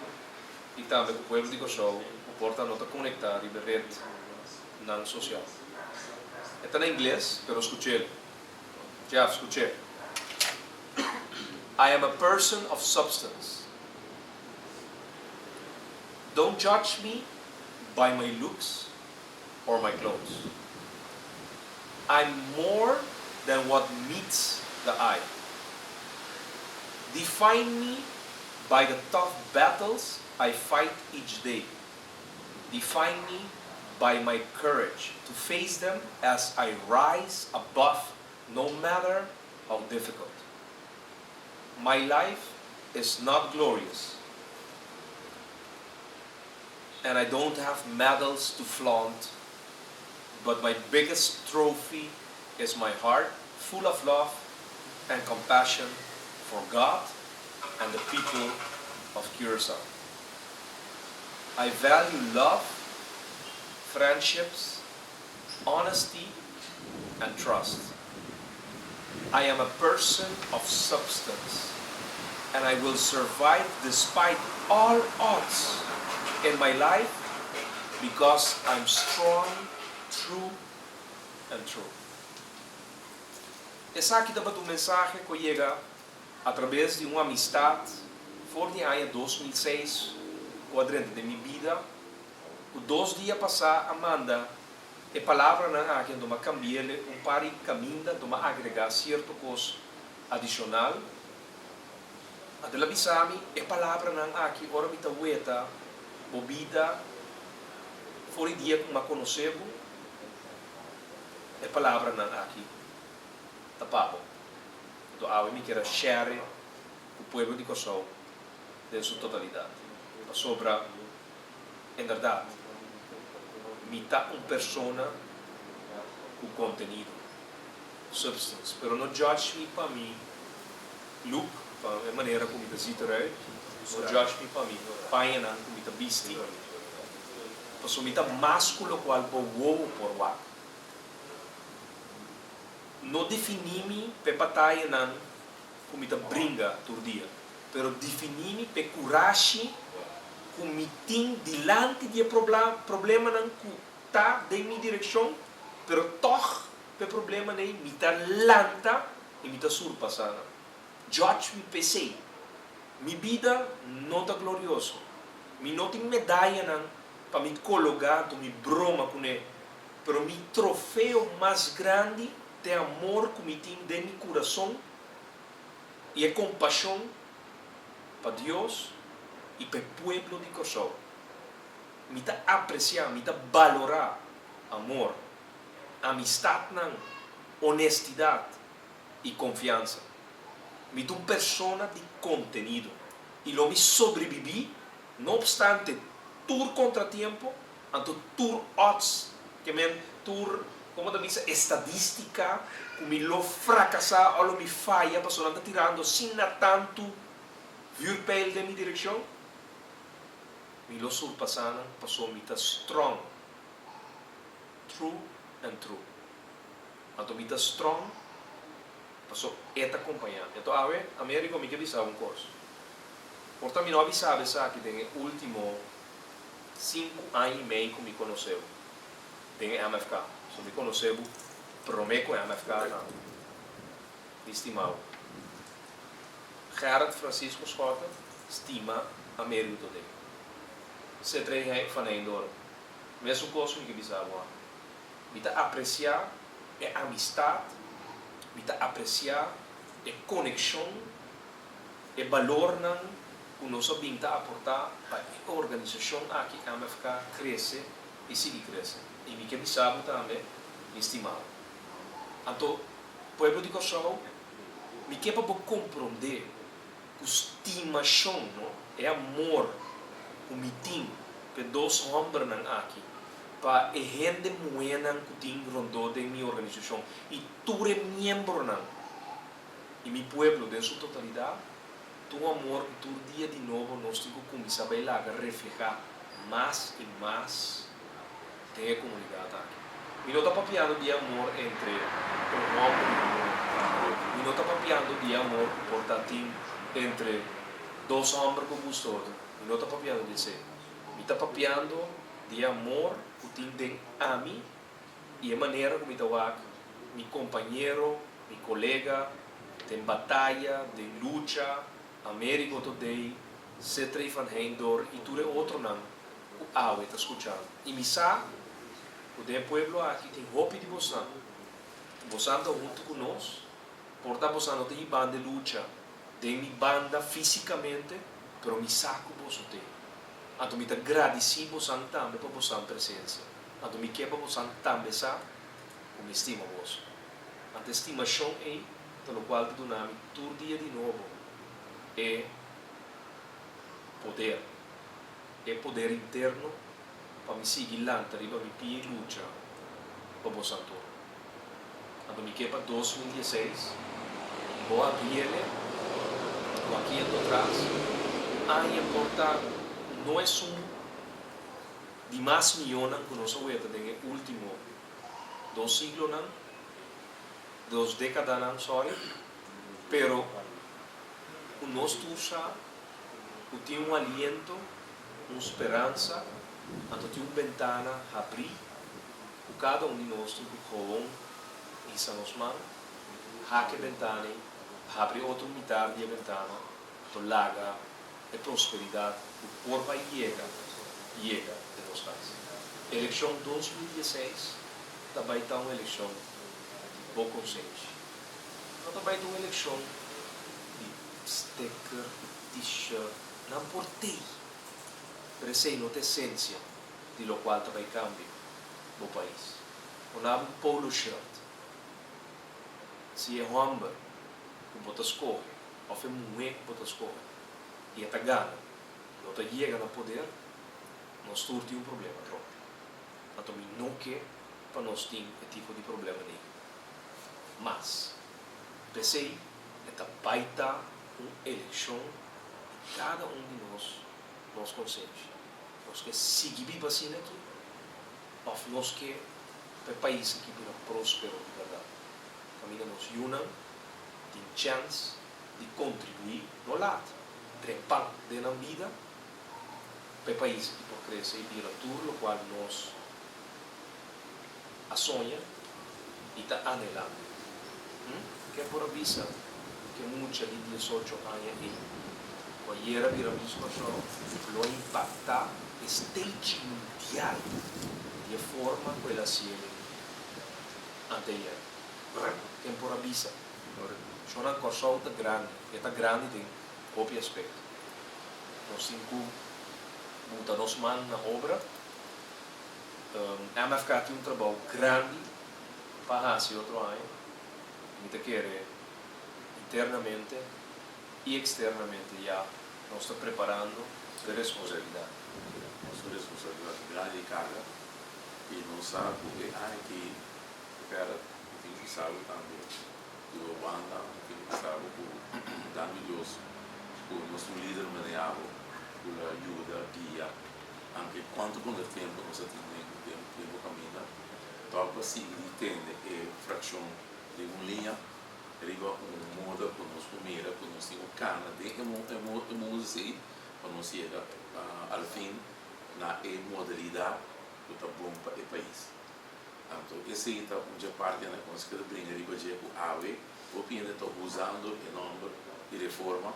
i tambe ku pueblo di Kòrsou ku por ta no ta konektá riba e retnan sosial. E ta na ingles, pero skuch'el. Jeff, skuch'é. I am a person of substance. Don't judge me by my looks or my clothes. I'm more than what meets the eye. Define me by the tough battles I fight each day. Define me by my courage to face them as I rise above no matter how difficult. My life is not glorious and I don't have medals to flaunt, but my biggest trophy is my heart full of love and compassion for God and the people of Curaçao. I value love, friendships, honesty and trust. I am a person of substance and I will survive despite all odds in my life because I'm strong through and through. Esaki tabata un mensahe ku a yega atrabes di un amistat for di aña 2006 ku a drenta den mi bida, ku dos dia pasá a manda e palabranan aki anto m'a kambi'el un par di kaminda anto m'a agregá sierto kos adishonal. Anto el a bisa mi e palabranan aki ora mi ta weta bo bida for di dia ku m'a konosé bo, e palabranan aki ta pa bo. Anto awe mi kier a share ku pueblo di Kòrsou den su totalidat, pasobra Inderdat, mi ta un persona ku kontenido, substance, pero no judge mi pa mi look, pa e manera ku mi ta ziet eruit, no judge mi pa mi pañanan ku mi ta bisti, pasobra mi ta mas ku lokual bo wowo por wak. No definí mi pa e batayanan ku mi ta bringa tur dia, pero definí mi pa e kurashi ku mi tin dilanti di e problemanan ku ta den mi direkshon, pero tòg pa e problemanan ei mi ta lanta i mi ta surpasá nan. Judge mi p'esei. Mi bida no ta glorioso. Mi no tin medayanan pa mi kologá anto mi broma kuné, pero mi trofeo mas grandi ta e amor ku mi tin den mi kurason i e kompashon pa Dios i pa e pueblo di Kòrsou. Mi ta apresiá, mi ta balorá amor, amistatnan, honestidat i konfiansa. Mi ta un persona di kontenido i lo mi sobrebibí no opstante tur kontratiempo, anto tur odds, ke men tur, komo ta bisa, estadístika ku mi lo frakasá o lo mi faya pasobra nan ta tirando asina tantu vuurpijl den mi direkshon, mi lo surpasá nan pasobra mi ta strong through and through. Anto mi ta strong paso e ta kompañá mi. Anto awe, Americo, mi ke bisa un kos. Por ta mi no a bisa bo esaki den e ultimo sinku aña i mei ku mi konosé bo den e MFK. So mi konosé bo promé ku e MFK tambe. Mi stima bo. Gerrit Francisco Schotte stima Amerigo Todé. Cetrey van Heindorp, mesun kos mi ke bisa bo awe. Mi ta apresiá e amistat, mi ta apresiá e konekshon, e balornan ku nos a bin ta aportá pa e organisashon aki, MFK, krese i sigui krese. I mi ke bisa bo tambe, mi stima bo. Anto, pueblo di Kòrsou, mi ke pa bo komprondé ku stimashon, no, e amor ku mi tin p'e dos hòmbernan aki, pa e hende muhénan ku tin rondó den mi organisashon i tur e miembronan i mi pueblo den su totalidat, ta un amor ku tur dia di nobo nos tin ku kuminsá bai laga reflehá mas i mas den e komunidat aki. Mi no ta papiando di e amor entre un hòmber i un muhé. Mi no ta papiando di e amor ku por ta tin entre dos hòmber ku gusta otro. Mi no ta papiando di esei. Mi ta papiando di e amor ku tin den ami i e manera ku mi ta wak mi kompañero, mi kolega den bataya, den lucha, Amerigo Todey, Cetrey van Heindor i tur e otronan ku awe ta skuchando. I mi sa ku den e pueblo aki tin hopi di bosnan ku bosan ta huntu ku nos, por ta bosan no ta hibando e lucha den mi banda físikamente, pero mi sa ku boso t'e. Anto mi ta gradisí bosan tambe pa bosan presensia. Anto mi ke pa bosan tambe sa ku mi stima boso. Anto e stimashon ei ta lokual ta duna mi tur dia di nobo e poder, e poder interno pa mi sigui lanta riba mi pia i lucha pa bosan tur. Anto mi ke pa 2016 bo a biene ku aki anto tras un aña por ta no esun di mas miyonan ku nos a weta den e ultimo dos siglonan, dos dekadanan, sorry, pero ku nos tur sa ku tin un aliento, un speransa, anto tin un bentana habrí ku kada un di nos tin ku gewoon hisa nos man, hak e bentana ei, habri otro mitar di e bentana, anto laga e prosperidat ku por bai yega, yega den nos kas. Elekshon 2016 ta bai ta un elekshon di bo konsenshi. No ta bai ta un elekshon di steker, di t-shirt, nan por tei, pero esei no ta esensia di lokual ta bai kambia bo pais. Bo na un polo shirt, si e hòmber ku bo ta skohe òf e muhé ku bo ta skohe i e ta gana, no ta yega na poder, nos tur tin un problema atrobe. Anto mi no ke pa nos tin e tipo di problema nei mas. P'esei e ta bai ta un elekshon di kada un di nos, nos konsenshi. Nos ke sigui biba asina aki òf nos ke pa e pais aki bira próspero di bèrdat? Kaminda nos yunan tin chèns di kontribuí, no lat, trepan den nan bida pa e pais aki por krese i bira tur lokual nos a soña i ta anhelá. Hm? Ken por a bisa ku e mucha di diesocho aña ei? Ku ayera bira Miss Kòrsou lo a impaktá e stage mundial di e forma ku el a hasiel anteayer. Ken por a bisa? Shonnan Kòrsou ta grandi, e ta grandi den hopi aspekto. Nos tin ku buta nos man na obra. MFK tin un trabou grandi pa hasi otro aña. Mi ta kere internamente i eksternamente ya nos ta preparando p'e responsabilidat.
Nos un responsabilidat grandi di karga i nos sa ku e aña aki Gerrit mi tin ku bisa bo tambe di bo banda mi tin ku bisa bo ku danki Dios ku nos un lider manera abo ku lo a yuda guia anke kuantu kontratempo nos a tin den den bo kaminda tòg pa sigui di tende e frakshon riba un liña. Riba un moda ku nos por mira ku nos tin ku kana den e mundu esei pa nos yega al fin na e modalidat ku ta bon pa e pais. Anto esei ta un dje partinan ku nos keda bringa riba dje ku awe hopi hende ta usando e nòmber di reforma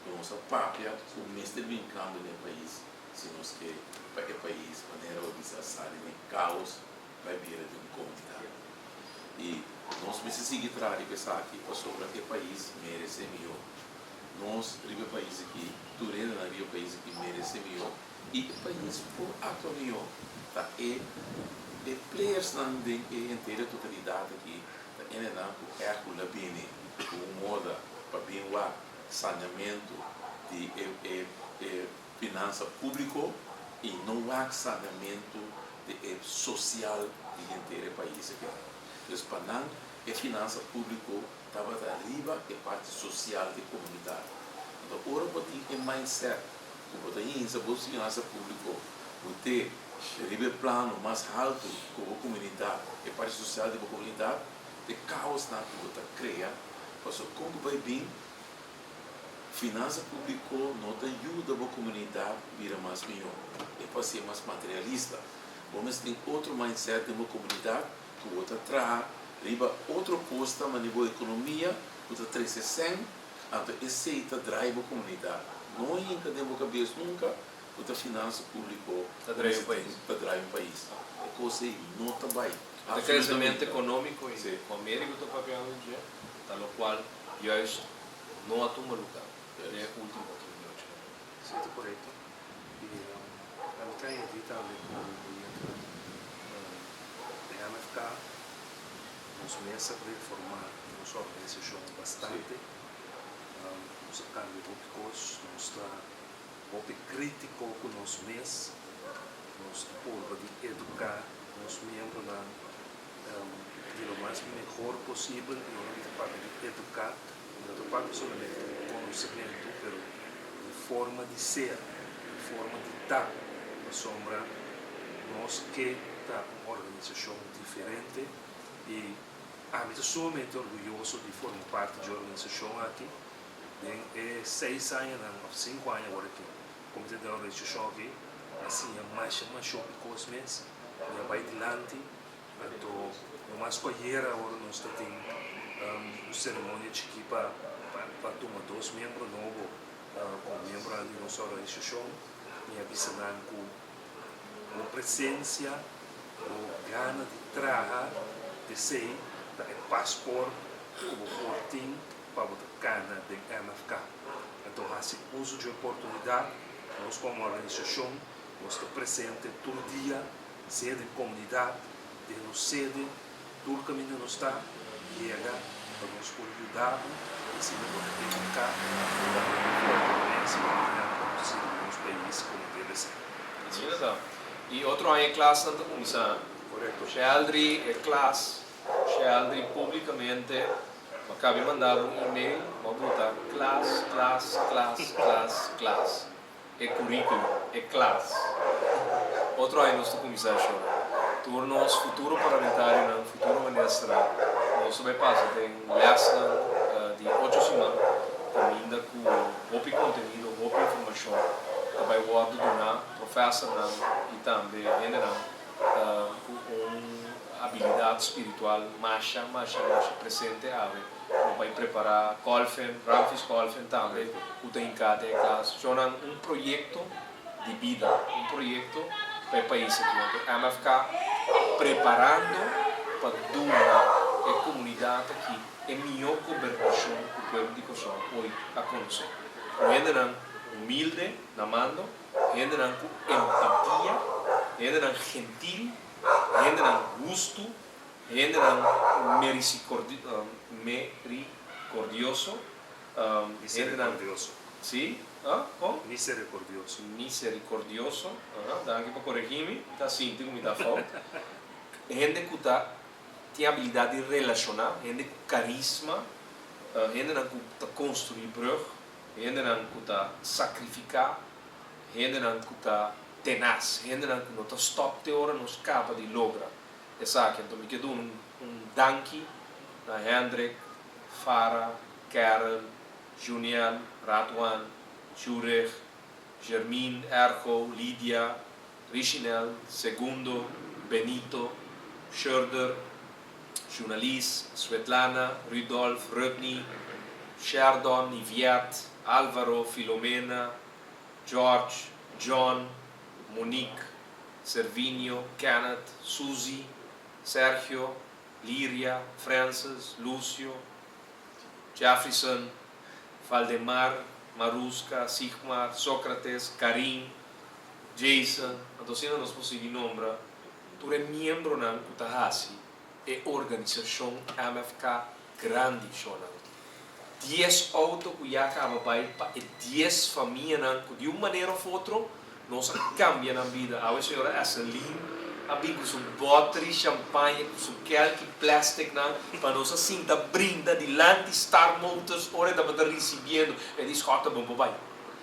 ku nos a papia ku mester bin kambio den e pais si nos ke pa e pais manera bo bisa sali di kaos bai bira di un komunidat. I nos mester sigui traha riba esaki pasobra e pais meresé mihó. Nos riba e pais aki, tur hendenan riba e pais aki meresé mihó i e pais por aktua mihó. Ta e e playersnan den e henter e totalidat aki ta hendenan ku ègt ku la bini ku un moda pa bin wak saneamentu di e e e finansa públiko i no wak saneamentu di e sosial di henter e pais aki. Dus pa nan e finansa públiko tabata riba e parti sosial di e komunidat. Anto ora bo tin e mindset ku bo ta hinsa bo finansa públiko bo te riba e plano mas haltu ku bo komunidat, e parti sosial di bo komunidat, e kaosnan ku bo ta krea, pasobra kon ku bai bin Finansa públiko no ta yuda bo komunidat bira mas mihó, e por hasié mas materialista. Bo mester tin otro mindset den bo komunidat ku bo ta traha riba otro kos ta manera bo ekonomia ku ta trese sèn, anto esei ta drai bo komunidat. No hinka den bo kabes nunka ku ta finansa públiko
Ta drai un pais.
Ta drai un pais. E kos ei no ta bai.
E kresementu ekonómiko ei ku Amériko ta papiando dje ta lokual juist no a tuma lugar den e ultimo 38 aña.
Sí, ta korekto. I ami ta añadí tambe ku mientras den MFK nos mes a reformá nos organisashon bastante, nos a kambia hopi kos, nos ta hopi krítiko ku nos mes, nos ta purba di eduká nos miembronan di lo mas mehor posibel i ora mi ta papia di eduká mi no ta papia solamente di konosementu pero di forma di ser, di forma di ta, pasobra nos ke ta un organisashon diferente i ami ta sumamente orguyoso di forma parti dje organisashon aki den e seis añanan òf sinku aña awor aki ku mi ta den e organisashon aki mi a siña masha masha hopi kos mes. Mi a bai dilanti, anto no mas ku ayera ora nos ta tin un seremonia chikí pa pa tuma dos miembro nobo komo miembronan di nos organisashon. Mi a bisa nan ku bo presensia, bo gana di traha, esei ta e pasport ku bo por tin pa bo ta kana den MFK. Anto hasi uso dje oportunidat, nos komo organisashon Nos ta presente tur dia, sea den komunidat, den nos sede, tur kaminda nos ta yega pa nos por yuda bo i asina bo ta eduká i tambe bo forma bo mes pa manera pa nos sirbi nos pais komo debe ser.
Asina ta. I otro aña e klasnan ta kuminsá.
Korekto.
Sheldry e klas, Sheldry públikamente bo a kabi manda bo un email, bo a buta klas, klas, klas, klas, klas. E curriculum, e klas. Otro aña nos ta cuminsa shon. Tur nos futuro parlamentarionan, futuro ministernan, nos ta bay pasa den lesnan di ocho siman caminda cu hopi contenido, hopi informacion ta bay wordo duna profesornan y tambe hendenan cu un. abilidat spiritual masha masha masha presente awe. Bo bai prepará Colfen, Ramfis Colfen tambe ku ta hinká den e kas. Shonnan un proyekto di bida, un proyekto pa e pais aki. Anto MFK preparando pa duna e komunidat aki e mihó gobernashon ku pueblo di Kòrsou oit a konosé. Ku hendenan humilde na mando, hendenan ku empatia, hendenan gentil, hendenan hustu, hendenan mericordioso, hendenan.
Misericordioso.
Sí? Ah, kon?
Misericordioso.
Misericordioso. Aha, danki pa corregí mi. Mi ta sinti ku mi ta fout. Hende ku ta tin abilidat di relashoná, hende ku karisma, hendenan ku ta konstruí brug, hendenan ku ta sakrifiká, hendenan ku ta tenas, hendenan ku no ta stòp te ora nos kaba di logra esaki. Anto mi ke duna un danki na Hendrik, Farah, Carol, Juniel, Radwan, Jurich, Jermin, Ergo, Lidia, Richinel, Segundo, Benito, Schurder, Journalis, Svetlana, Rudolf, Rudney, Sherdon, Niviet, Alvaro, Filomena, George, John, Monique, Servinio, Kenneth, Suzy, Sergio, Liria, Francis, Lucio, Jeffrison, Valdemar, Maruska, Sigmar, Socrates, Karin, Jason, anto asina nos por sigui nombra tur e miembronan ku ta hasi e organisashon MFK grandi shonnan. Dies outo ku ya kaba bai pa e dies famianan ku di un manera of otro nos a kambia nan bida. Awe señora Esselin a bin ku su bòter di shampaña ku su kelki plasticnan pa nos a sinta brinda dilanti Star Motors ora e tabata risibiendo. E di, Schòt ta bon pa bai.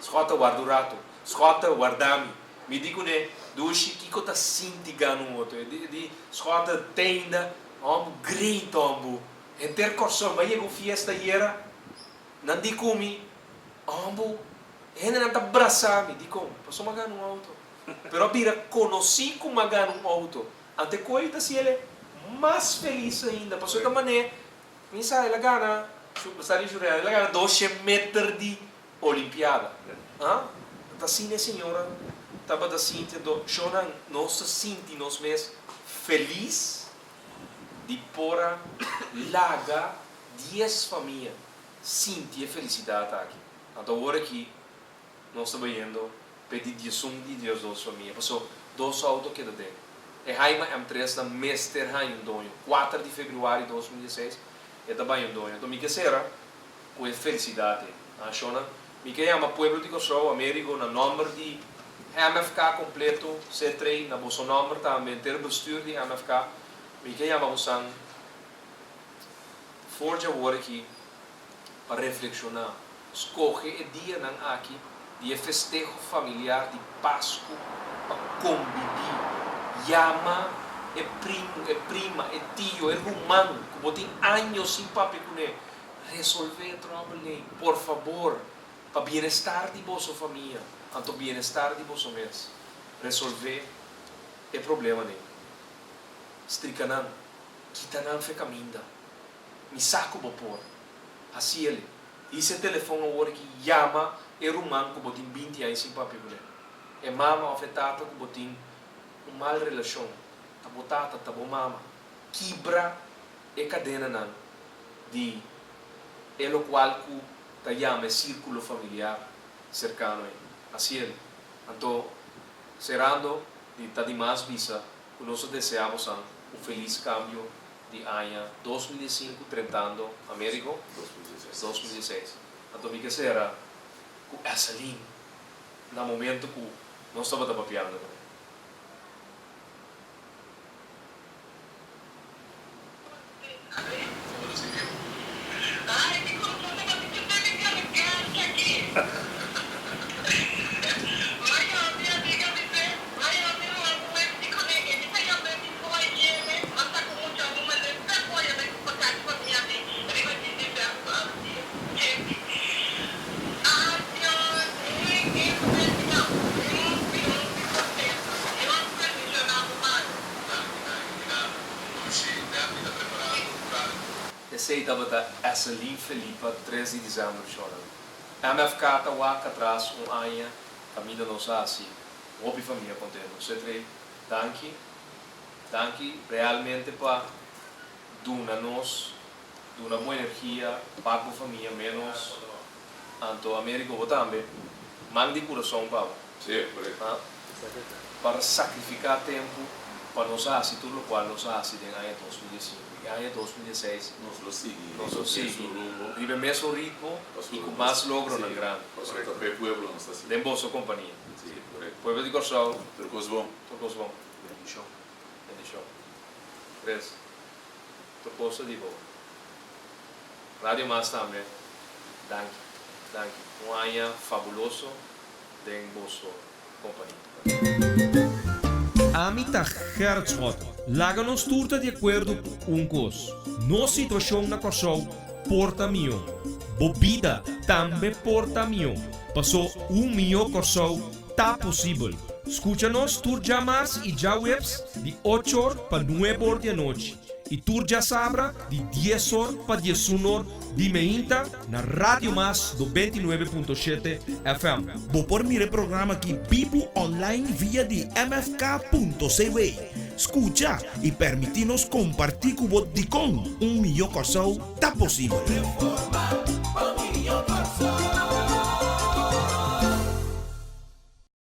Schòt ta warda un rato. Schòt ta warda mi. Mi di kuné, Dushi, kiko ta sinti gana un oto? E di, Schòt ta teinda, hòmbu great hòmbu. Henter Kòrsou m'a yega un fiesta ayera, nan di ku mi, Hòmbu, hendenan ta brasa mi. Dikon? Pasobra m'a gana un outo. Pero a bira konosí ku m'a gana un outo. Ante koe ta hasiel e mas felis ainda, pasobra e ta manera, mi sa el a gana, sa di Juliana, el a gana doshen meter di Olimpiada. Ah, ta asina e señora tabata sinti anto shownan nos ta sinti nos mes felis di por a laga dies famia sinti e felisidat aki. Anto awor aki nos ta bayendo p'e di diesun di diesdos famia paso dos auto keda den e Haima M tres nan mester haña un doño. Kuater di februari 2016 e ta baña un doño. Anto mi ke sera ku e felisidat ei. Nashonnan, mi ke yama pueblo di Kòrsou, Amerigo, na nòmber di MFK kompleto, C-Trei, na boso nòmber tambe, henter bestuur di MFK, mi ke yama bosan for dje awor aki pa reflekshoná, skohe e dianan aki di e festeho familiar di Pasku pa kombibí, yama e primu, e prima, e tio, e ruman ku bo tin años sin papia kuné, Resolvé e tròbel ei, por fabor, pa bienestar di boso famia, anto bienestar di boso mes. Resolvé e problemanan ei. Strika nan, kita nan fe kaminda. Mi sa ku bo por. Hasi el. Hisa e telefon awor aki, yama e ruman ku bo tin binti aña sin papia kuné. E mama òf e tata ku bo tin un mal relashon, ta bo tata, ta bo mama. Kibra e kadenanan di e lokual ku ta yama e sírkulo familiar serkano ei. Asiel, anto, serando di ta dimas bisa ku nos ta deseá bosan un felis kambio di aña 2005 trentando Américo 2016. Anto mi ke sera ku Esselin na momento ku nos tabata papiando ku ne. Esei tabata Esselin Felipa tres di december shona. MFK ta wak atras un aña kaminda nos a hasi hopi famia kontento. Cetrey, danki, danki realmente pa duna nos, duna bo energia, pak bo famia menos. Anto Americo bo tambe, man di kurason pa bo.
Sí, korekto.
Pa sakrifiká tempu pa nos hasi tur lokual nos a hasi den aña 2005 i aña 2006.
Nos lo sigui
Nos lo
riba e
sigui
mesun rumbo.
Riba e mesun ritmo
Pasobra
i ku
nos
mas logronan
sí,
grandi.
pasobra ta pa e pueblo nos ta sigui.
Den boso kompania.
Sí, korekto.
Pueblo di Kòrsou.
Tur kos bon.
Tur kos bon.
Bendishon.
Bendishon. Tres. Tur kos ta di bo. Radio Mas tambe. Danki. Danki. Un aña fabuloso den boso kompania.
Ami ta Gerrit Schotte. Laga nos tur ta di akuerdo ku un kos, nos situashon na Kòrsou por ta mihó. Bo bida tambe por ta mihó, pasó un mihó Kòrsou ta posibel. Skucha nos tur djamars i djaweps di ocho or pa nuebe or di anochi i tur djasabra di dies or pa diesun or di meinta na Radio Mas 99.7 FM.
Bo por mira e programa aki bibu online via di mfk.cw. Skucha i permití nos kompartí ku bo dikon un mihó Kòrsou ta posibel.